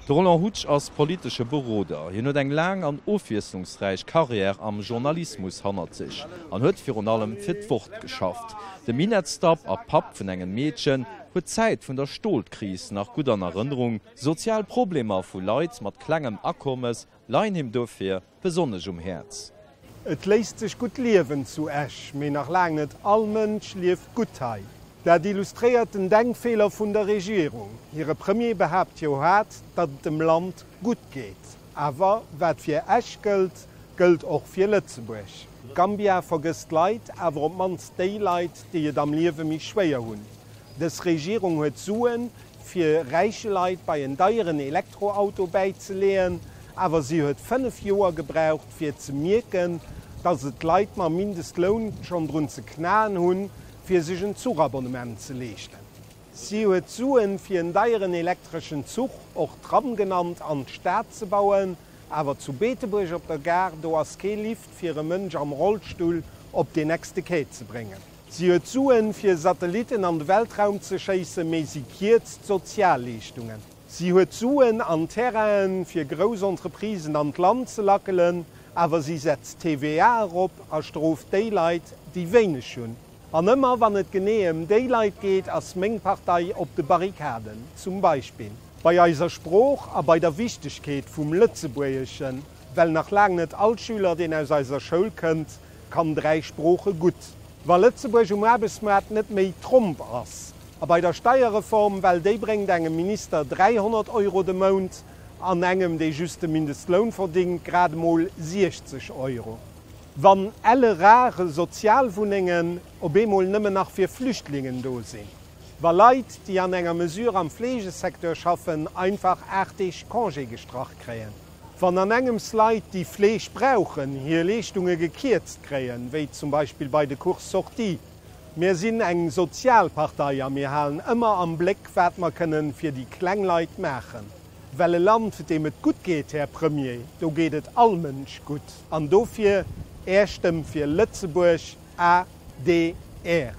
De Roland Hutsch ass politesche Beroder. Hien huet eng laang an ofwiesslungsräich Karriär am Journalismus hannert sech an huet virun allem fir d'Wort geschafft. De Minettsdapp a Papp vun engem Meedchen huet d'Zäit vun der Stolkris nach gutt an Erënnerung. Sozial Problemer vu Leit mat klengem Akommes leien him dofir besonnesch um Häerz. Et léisst sech gutt liewen zu Esch, mee nach laang net all Mënsch lieft gutt hei. Dat illustréiert den Denkfeeler vun der Regierung. Hire Premier behaapt jo haart, datt et dem Land gutt geet. Awer wat fir Esch gëllt, gëllt och fir Lëtzebuerg. Gambia vergësst d'Leit, awer op d'mannst déi Leit, déi et am Liewe méi schwéier hunn. Dës Regierung huet Suen, fir räiche Leit bei en deieren Elektroauto bäizeleeën, awer si huet 5 Joer gebraucht, fir ze mierken, datt et d'Leit mam Mindestloun schonn drun ze knaen hunn, fir sech en Zuchabonnement ze leeschten. Si huet d'Suen, fir en deieren elektreschen Zuch, och Tram genannt, an d'Stad ze bauen, awer zu Beetebuerg op der Gare, do ass kee Lift, fir e Mënsch am Rollstull op deen nächste Quai ze bréngen. Si huet d'Suen, fir Satellitten an de Weltraum ze schéissen, mee si kierzt d'Sozialleeschtungen. Si huet d'Suen an Terrainen, fir grouss Entreprisen an d'Land ze lackelen, awer si setzt d'TVA erop a strooft déi Leit, déi wéineg hunn. An ëmmer wann et genee ëm déi Leit geet, ass meng Partei op de Barrikaden. Zum Beispill bei eiser Sprooch a bei der Wichtegkeet vum Lëtzebuergeschen, well nach laang net all Schüler, deen aus eiser Schoul kënnt, kann 3 Sprooche gutt. Wa Lëtzebuerg um Aarbechtsmaart net méi Tromp ass. A bei der Steierreform, well déi bréngt engem Minister 300 Euro de Mount an engem, dee just de Mindestloun verdingt, grad emol 60 Euro. Wann elle rare Sozialwunnengen op eemol nëmmen nach fir Flüchtlingen do sinn. Wa Leit, déi an enger Mesure am Fleegesecteur schaffen, einfach 8 Deeg Congé gestrach kréien. Wann an engems Leit, déi Fleeg brauchen, hir Leeschtunge gekierzt kréien, wéi zum Beispill bei de Courses-sorties. Mir sinn eng sozial Partei a mir halen ëmmer am Bléck, wat mer kënnen fir déi kleng Leit maachen. Well e Land, deem et gutt geet, Här Premier, do geet et all Mënsch gutt. An dofir Är Stëmm fir Lëtzebuerg, adr.